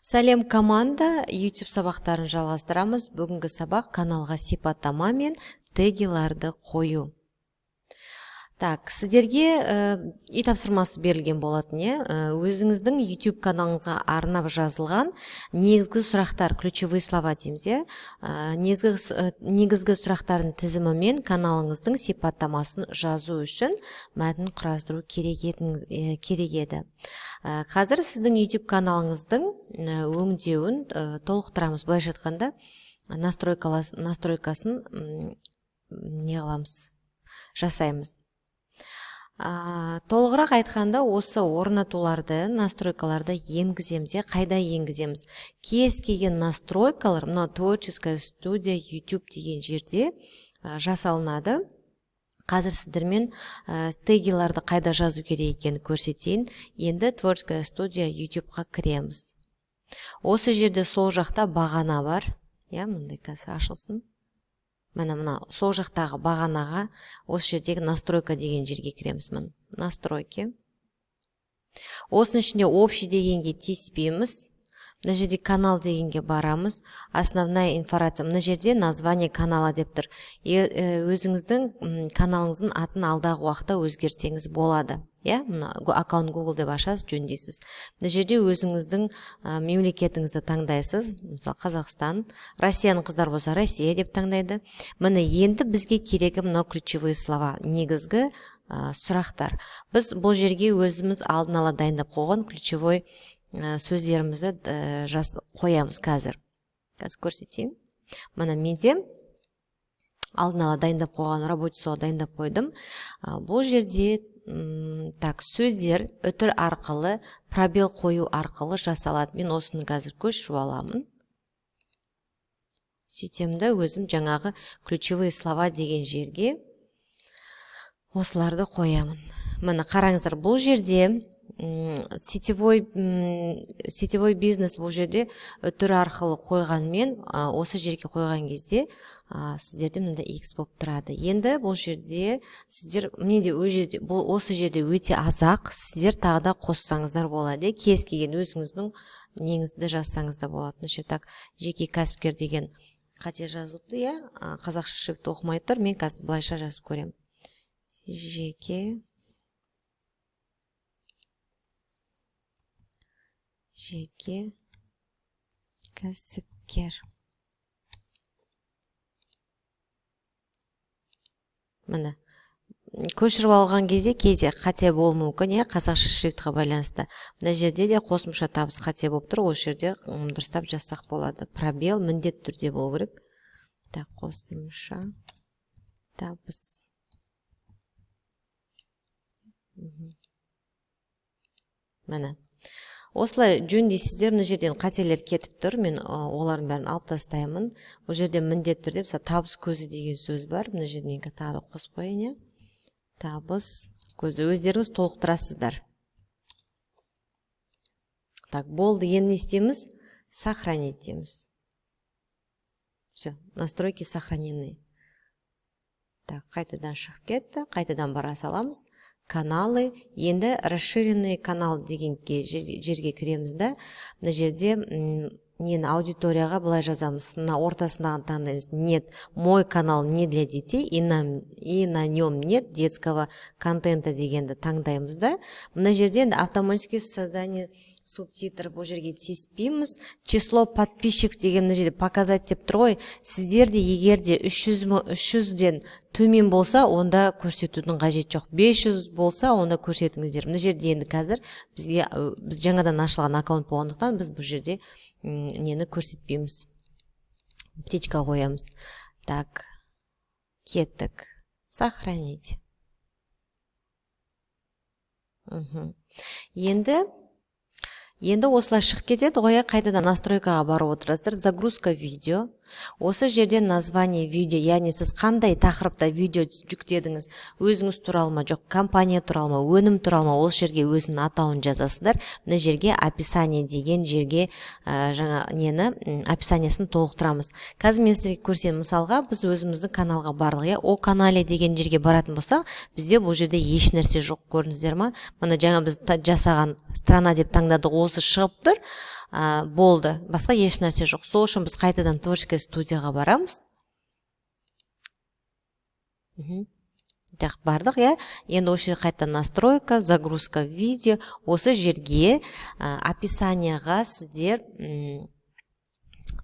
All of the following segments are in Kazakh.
Сәлем, команда! YouTube сабақтарын жалғастырамыз. Бүгінгі сабақ каналға сипаттама мен тегиларды қою. Так, сіздерге үй тапсырмасы берілген болатын, иә? Өзіңіздің YouTube каналыңызға арнап жазылған негізгі сұрақтар, ключевые слова дейміз, иә? Негізгі сұрақтардың тізімімен каналыңыздың сипаттамасын жазу үшін мәтін құрастыру керек еді. Қазір сіздің YouTube каналыңыздың өңдеуін толықтырамыз. Былайша айтқанда, настройкасын не қыламыз, жасаймыз. Толығырақ айтқанда, осы орнатуларды, настройкаларды енгіземіз. Қайда енгіземіз? Кез келген настройкалар мына творческая студия YouTube деген жерде жасалынады. Қазір сіздермен тегиларды қайда жазу керек екенін көрсетейін. Енді творческая студия YouTube-қа кіреміз. Осы жерде сол жақта бағана бар. Иә, мындай қазір ашылсын. Міне, мына сол жақтағы бағанаға, осы жердегі настройка деген жерге кіреміз. Міне, настройки. Осының ішінде общий дегенге тиіспейміз. Мына жерде канал дегенге барамыз. Основная информация. Мына жерде название канала деп тұр. Өзіңіздің каналыңыздың атын алдағы уақытта өзгертсеңіз болады. Иә, мына аккаунт Google деп ашасыз, жөндейсіз. Мына жерде өзіңіздің мемлекетіңізді таңдайсыз. Мысалы, Қазақстан, Россияның қыздар болса, Россия деп таңдайды. Міне, енді бізге керегі мынау ключевые слова, негізгі сұрақтар. Біз бұл жерге өзіміз алдын ала дайындап қойған ключевой сөздерімізді қоямыз қазір. Қазір көрсетейін. Міне, менде алдын ала дайындап қойған рабочий стол дайындап қойдым. Бұл жерде так, сөздер үтір арқылы, пробел қою арқылы жасалады. Мен осыны қазір көшіріп аламын. Сөйтемін да, өзім жаңағы ключевые слова деген жерге осыларды қоямын. Міне, қараңыздар, бұл жерде сетевой бизнес. Бұл жерде үтір арқылы қойғанмен, осы жерге қойған кезде сіздерде мынандай x болып тұрады. Енді бұл жерде сіздер, менде ол жерде, бұл осы жерде өте аз-ақ, сіздер тағы да қоссаңыздар болады. Кез келген өзіңіздің неңізді жазсаңыз да болады. Мына жерде, так, жеке кәсіпкер деген қате жазылыпты, иә, қазақша шрифт оқымай тұр. Мен қазір былайша жазып көремін: жеке кәсіпкер. Міне, көшіріп алған кезде кейде қате болуы мүмкін, иә, қазақша шрифтқа байланысты. Мына жерде де қосымша табыс қате болып тұр. Осы жерде дұрыстап жазсақ болады. Пробел міндетті түрде болу керек. Так, қосымша табыс. Міне, осылай жөндейсіздер. Мына жерден қателер кетіп тұр, мен олардың бәрін алып тастаймын. Бұл жерде міндетті түрде, мысалы, табыс көзі деген сөз бар. Мына жерде мен тағы да қосып қояйын, иә, табыс көзі, өздеріңіз толықтырасыздар. Так, болды. Енді не істейміз? Сохранить дейміз. Все, настройки сохранены. Так, қайтадан шығып кетті, қайтадан бара саламыз. Каналы. Енді расширенный канал деген жерге кіреміз да, мына жерде нені, аудиторияға былай жазамыз. Мына ортасындағын таңдаймыз: нет, мой канал не для детей и на нем нет детского контента дегенді таңдаймыз да, мына жерде енді автоматически создание субтитр, бұл жерге тиіспейміз. Число подписчик деген мына жерде показать деп тұр ғой. Сіздерде егер де 300-ден төмен болса, онда көрсетудің қажеті жоқ. 500 болса, онда көрсетіңіздер. Мына жерде енді қазір бізге, біз жаңадан ашылған аккаунт болғандықтан, біз бұл жерде нені көрсетпейміз, птичка қоямыз. Так, кеттік, сохранить. Енді осылай шығып кетеді ғой, иә. Қайтадан настройкаға барып отырасыздар, загрузка видео. Осы жерде название видео, яғни сіз қандай тақырыпта видео жүктедіңіз, өзіңіз туралы ма, жоқ компания туралы ма, өнім туралы ма, осы жерге өзінің атауын жазасыздар. Мына жерге описание деген жерге жаңа нені, описаниясын толықтырамыз. Қазір мен сіздерге көрсетемін. Мысалға, біз өзіміздің каналға бардық, иә, о канале деген жерге баратын болсақ, бізде бұл жерде еш нәрсе жоқ, көрдіңіздер ма? Мына жаңа біз жасаған страна деп таңдадық, осы шығып тұр. Болды, басқа еш нәрсе жоқ. Сол үшін біз қайтадан творческая студияға барамыз. Так, бардық, иә. Енді осы жерге қайтадан настройка, загрузка видео, осы жерге описанияға сіздер,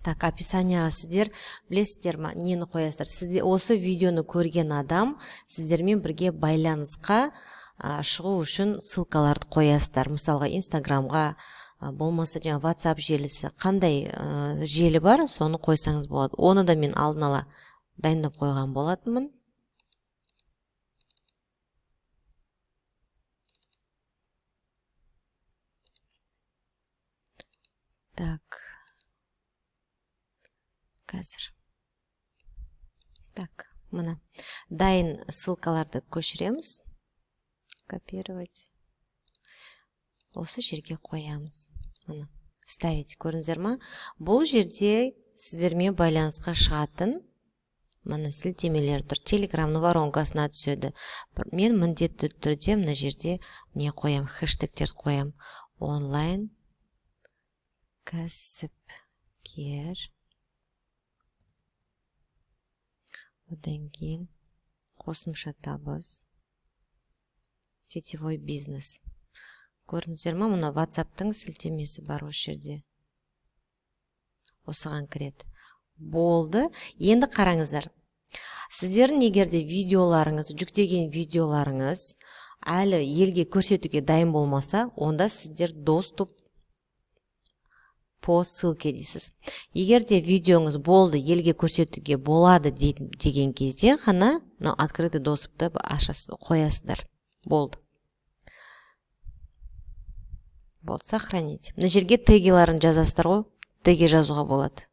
так, описанияға сіздер білесіздер ма, нені қоясыздар? Сізде осы видеоны көрген адам сіздермен бірге байланысқа шығу үшін ссылкаларды қоясыздар. Мысалға, Инстаграмға, болмаса жаңа WhatsApp желісі, қандай желі бар, соны қойсаңыз болады. Оны да мен алдын ала дайындап қойған болатынмын. Так, қазір. Так, мына дайын ссылкаларды көшіреміз. Копировать. Осы жерге қоямыз. Мына вставить, көрдіңіздер ма? Бұл жерде сіздермен байланысқа шығатын мына сілтемелер тұр. Телеграмның воронкасына түседі. Мен міндетті түрде мына жерде не қоям, хэштегтер қоям. Онлайн кәсіпкер. Одан кейін қосымша табыс, сетевой бизнес. Көрдіңіздер ма, мына WhatsApp'тың сілтемесі бар осы жерде. Осыған кіреді. Болды. Енді қараңыздар. Сіздердің егер де видеоларыңыз, жүктеген видеоларыңыз әлі елге көрсетуге дайын болмаса, онда сіздер доступ по ссылке дейсіз. Егер де видеоңыз болды, елге көрсетуге болады деген кезде ғана мынау открытый доступты қоясыздар. Болды. Болды, сохранить. Мына жерге тегиларын жазасыздар ғой, теги жазуға болады.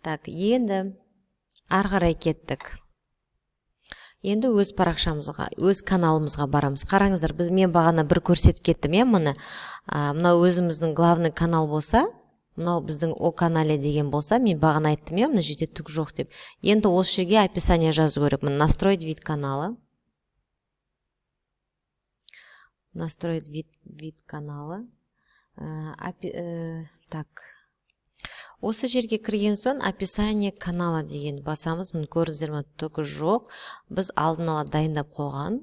Так, енді ары қарай кеттік. Енді өз парақшамызға, өз каналымызға барамыз. Қараңыздар, мен бағана бір көрсетіп кеттім, иә, мұны. Мынау өзіміздің главный канал болса, мынау біздің о канале деген болса, мен бағана айттым, иә, мына жерде түк жоқ деп. Енді осы жерге описание жазу керек. Міне, настроить вид канала. Настроить вид канала. Так. Осы жерге кірген соң описание канала деген басамыз. Міне, көрдіңіздер ме, түгі жоқ. Біз алдын ала дайындап қойған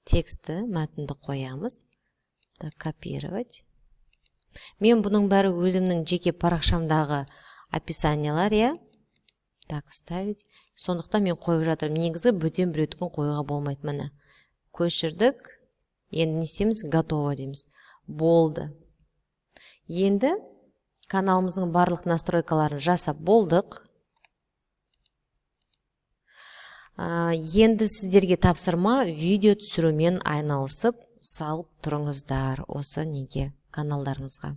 тексті, мәтінді қоямыз. Так, копировать. Мен бұның бәрі өзімнің жеке парақшамдағы описаниялар, иә. Так, вставить. Сондықтан мен қойып жатырмын. Негізі бөтен біреудікін қоюға болмайды. Міне, көшірдік. Енді не істейміз? Готово дейміз. Болды. Енді каналымыздың барлық настройкаларын жасап болдық. Енді сіздерге тапсырма: видео түсірумен айналысып салып тұрыңыздар осы неге, каналдарыңызға.